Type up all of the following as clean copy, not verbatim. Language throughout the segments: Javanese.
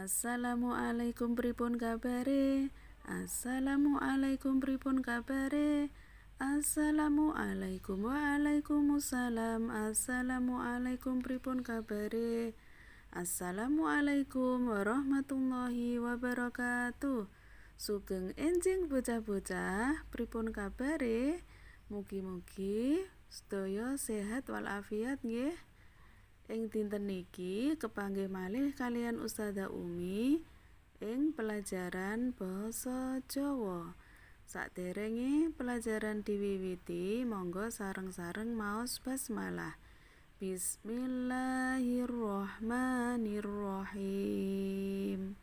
Assalamualaikum, pripun kabare? Assalamualaikum, pripun kabare? Assalamualaikum, waalaikumsalam. Assalamualaikum, pripun kabare? Assalamualaikum warahmatullahi wabarakatuh. Sugeng enjing, bocah-bocah, pripun kabare? Mugi-mugi sedaya sehat walafiat nggih. Ing dinten niki kepanggih malih kaliyan Ustazah Umi ing pelajaran basa Jawa. Saderenge pelajaran diwiwiti, monggo sareng-sareng maos basmalah. Bismillahirrahmanirrahim.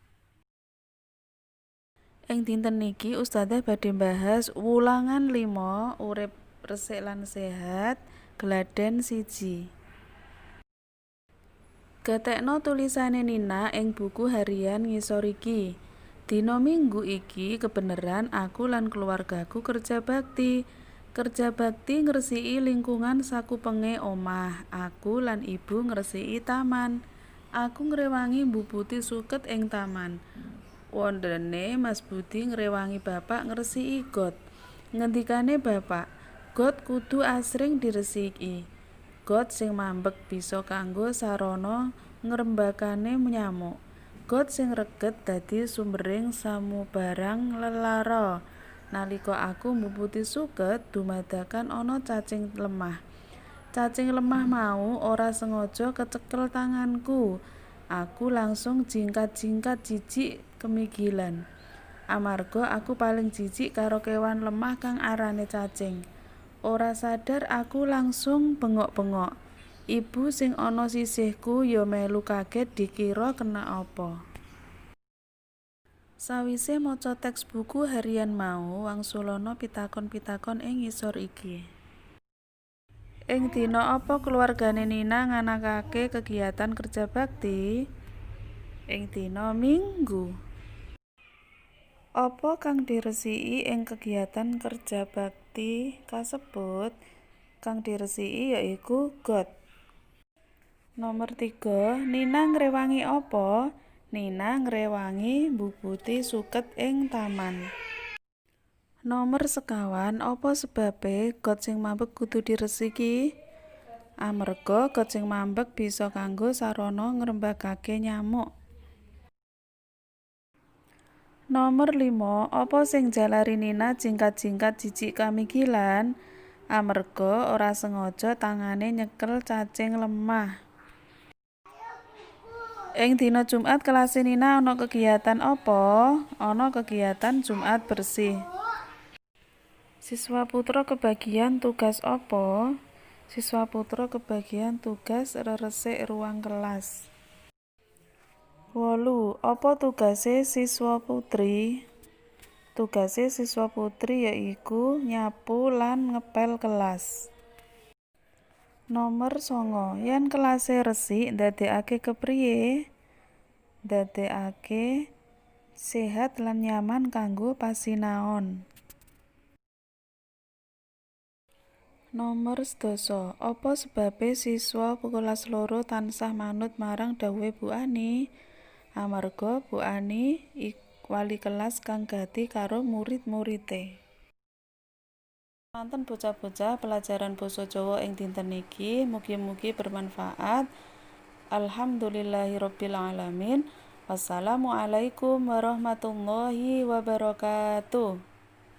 Ing dinten niki Ustazah badhe bahas wulangan 5, urip resik lan sehat, Gladen 1. Gatekno tulisane Nina ing buku harian ngisor iki. Dina Minggu iki kebeneran aku lan keluargaku kerja bakti. Kerja bakti ngresiki lingkungan sakupenge omah. Aku lan ibu ngresiki taman. Aku ngrewangi mbubuti suket ing taman. Wondene Mas Budi ngrewangi bapak ngresiki got. Ngendikane bapak, got kudu asring diresiki. Got sing mambek bisa kanggo sarana ngrembakane nyamuk. Got sing reget dadi sumbering samubarang lelara. Nalika aku mbubuti suket, dumadakan ana cacing lemah. Cacing lemah mau ora sengaja kecekel tanganku. Aku langsung jingkat-jingkat jijik kemigilan. Amarga aku paling jijik karo kewan lemah kang arane cacing. Ora sadar aku langsung bengok-bengok. Ibu sing ana sisihku ya melu kaget, dikira kena apa. Sawise maca teks buku harian mau, wangsulana pitakon-pitakon ing ngisor iki. Ing dina apa keluargane Nina nganakake kegiatan kerja bakti? Ing dina Minggu. Apa kang diresiki ing kegiatan kerja bakti kasebut? Kang diresiki yaiku got. Nomor 3, Nina ngrewangi apa? Nina ngrewangi mbubuti suket ing taman. Nomor 5, apa sebabe got sing mambek kudu diresiki? Amarga got sing mambek bisa kanggo sarana ngrembakake nyamuk. Nomor 5, apa sing njalari Nina jingkat-jingkat jijik kamigilan? Amarga ora sengaja tangane nyekel cacing lemah. Ing dina Jumat kelase Nina ana kegiatan apa? Ana kegiatan Jumat bersih. Siswa putra kebagian tugas apa? Siswa putra kebagian tugas reresik ruang kelas. 8. Apa tugase siswa putri? Tugase siswa putri yaiku nyapu lan ngepel kelas. Nomor 9. Yen kelase resik ndadekake kepriye? Ndadekake sehat lan nyaman kanggo pasinaon. Nomor 10. Apa sebabe siswa kelas 2 tansah manut marang dhawuhe Bu Ani? Amarga Bu Ani wali kelas kang gati karo murid-muride. Manten, bocah-bocah, pelajaran basa Jawa ing dinten iki, mugi-mugi bermanfaat. Alhamdulillahirabbil alamin. Wassalamualaikum warahmatullahi wabarakatuh.